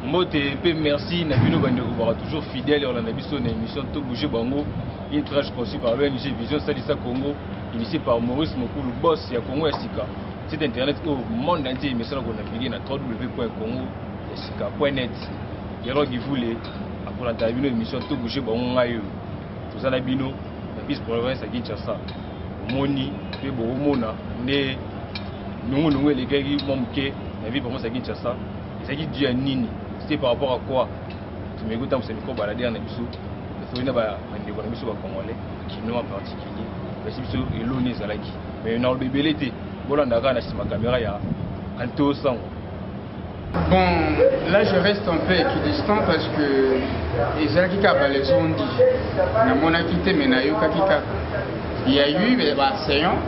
Mbote pe merci na bino bandeko baka toujours fidèle olanda biso na émission To bouger bango, une trage conçue par l'ONG Vision Salisa Congo, initiée par Maurice Mokulu, boss ya Congo ya sika. Site internet oyo monde entier emesana ko naviguer na www.congoyasika.net. Yero Givule akolantaka bino émission To bouger bango ngai oyo. Toza na bino na vice province ya Kinshasa. Omoni pe bokomona nde nungu nungu elekaki mwa moke na ville province ya Kinshasa. Ezalaki dû ya nini? C'était par rapport à quoi? Tumeki kotambwisa micro baladeur na biso, tosoki na bandeko na biso ba congolais, kinois en particulier, basi biso eloni ezalaki. Mais na ebele te, bolanda kaka na nsima caméra ya Anto Sango. Bon, là je reste un peu équidistant parce que ezalaki kaka balezondi namonaki te me nayokaki kaka. Il y a eu ba enseignants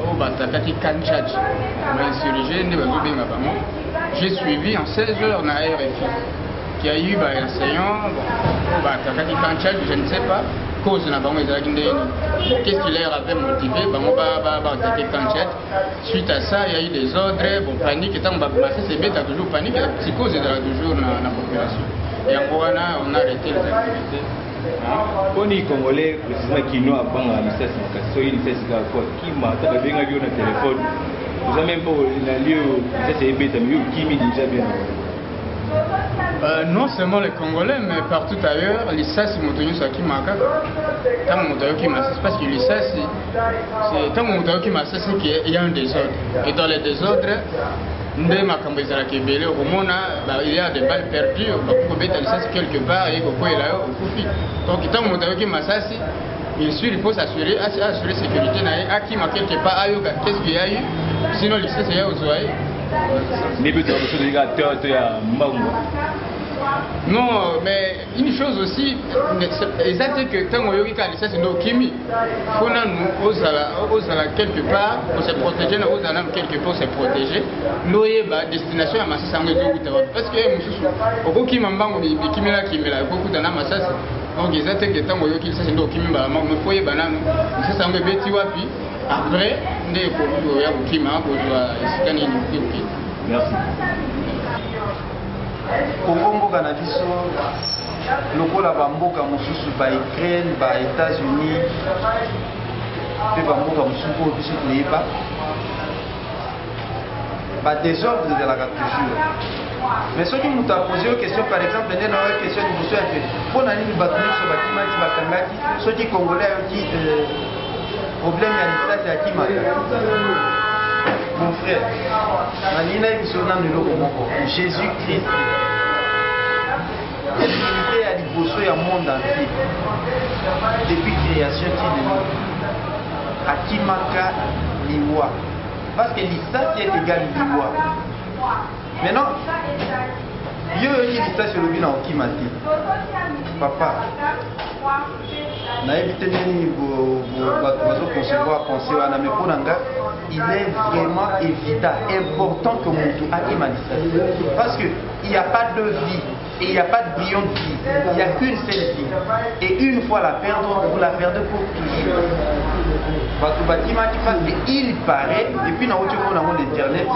oyo batakaki Kanchachi, ba insurgés nde bazobenga bango. J'ai suivi en 16 heures na RFI qu'il y a eu ba enseignants, bon, oyo batakaki Kanchachi, je ne sais pas cause na bango ezalaki ndenge nini, qu'est-ce qui leur avait motivé bango ba attaquer Kanchachi. Suite à ça, il y a eu des ordres, bon, panique, ntango masese ebeta toujours panique, psychose ezala toujours na population. Yango wana on a arrêté les activités. Mponi congolais, précisément kinois, abangaka lisasi makasi. Soki lisasi kaka po akima, ata babengaki yo na telefone, oza même mpo na lieu lisasi ebetami, yo okimi déjà bien. Non seulement les Congolais, mais partout ailleurs, lisasi, moto nyonso akimaka ntango moto ayoki masasi, parce que lisasi, c'est ntango moto ayoki masasi qu'il y a un désordre. Et dans les désordres nde makambo ezalaka ebele. Okomona il y a des balles perdues, bakoki kobeta lisasi quelque part, eye kokweyela yo, okufi. Donc ntango moto ayoki masasi, bien sûr il faut s'assurer, assurer sécurité na ye, akima quelque part, ayoka qu'est-ce qu'il y a eu, sinon lisasi eya kozwa ye. Nde mpe toza biso toyika to ya mbango. Non, mais une chose aussi, eza te que ntango oyoki kaka lisasi nde okimi. Faut nanu ozala quelque part ose protéger, na ozala nanu quelque part ose protéger, nde oyeba destination ya masasi yango ezokuta wapi, parce que mosusu okokima mbango bikimela kimela, ekokuta na masasi. Donc eza te que ntango oyoki lisasi nde okimi mbala moko, mais faut oyeba nanu lisasi yango ebeti wapi, après nde ekoki oya kokima, kozwa esika nini okoki kokima. Merci. Kongo, mboka na biso, lokola bamboka mosusu, ba Ukraine, ba États-Unis mpe bamboka mosusu oyo biso toyeba, badésordre ezalaka toujours. Mais soki moto apose yo question, par exemple nde na oyo question liboso ya ke mpo na nini bato nyonso bakimaki, bakangaki, soki congolais ayoki problème ya lisasi akimaka, mon frère, nalingi nayebi biso nano eloko moko: Jésus Christ, divinité ya liboso ya monde entier depuis création ti lelo, akimaka liwa, parce que lisasi est égal liwa. Maintenant yo oyoki lisasi, olobi na okima te. Papa, nayebi te ndenge nini bato bazoconcevoir pensée wana, mais mpo na nga il est vraiment évident, important que motu akima lisasi, parce que il n'y a pas de vie et il n'y a pas de brillant de vie, il n'y a qu'une seule vie, et une fois la perdre, vous la perdez pour toujours. Bato bakimaki parce que il paraît, et puis nauti omona yango na internet,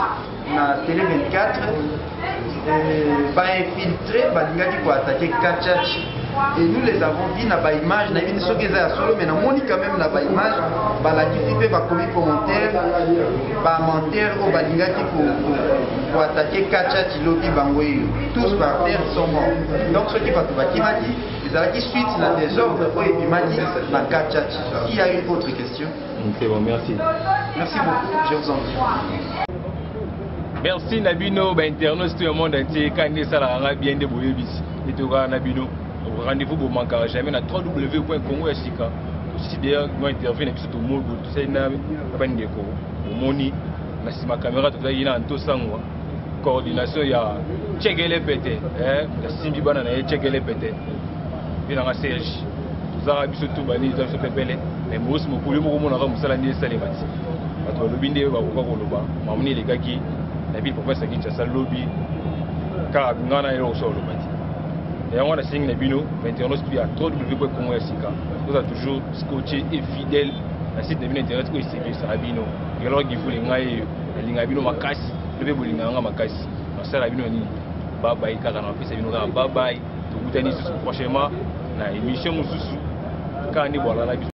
na Télé 24, bainfiltré balingaki koattaquer Kachachi, et nous les avons vu na baimage. Nayebi soki eza ya solo, mais namoni quand même na baimage balakisi mpe bakomi commentaire, bamenteurs oyo balingaki koattaquer Kachachi lobi, bango eyo tous par terre, sont morts. Donc soki bato bakimaki, ezalaki suite na désordre oyo ebimaki na Kachachi. S'il y a une autre question? C'est bon, merci. Merci beaucoup, je vous en prie. Merci na bino bainternaute to ya monde entier. Ka nde esalaka nga bien nde boyebisi etokaka na bino rendez-vous, bomankaka jamais na www Congo ya sika. Tosisi d'ailleurs mwa interview na biso, tosali na bandeko. Bomoni na nsima caméra tozalaki na Antosangwa, coordination ya Tshekele Pete, asimbi bana na ye Tshekele Pete mpe nanga Serge. Tozalaka biso tu banini, toza biso pepele. Mais Mosi Mokulu, yo moko omonaka mosala nde esalema ti bato balobi nde bakoka koloba mamoni elekaki na ville province ya Kinshasa lobi. Kaka ngai na eloko so oloba ti yango wana, nasengi na bino bainternaute ya www Congo ya sika, toza toujours scotché et fidèle na site na bino internet oyo esepelisaka bino. Eloko Gifule, ngai eyo nalingaka bino makasi, to mpe bolingaka nga makasi. Nasala bino ya nini? Babai kaka na bapesa bino kaka babai. Tokutani lisusu prochainement na émission mosusu, kaka nde bwala na biso.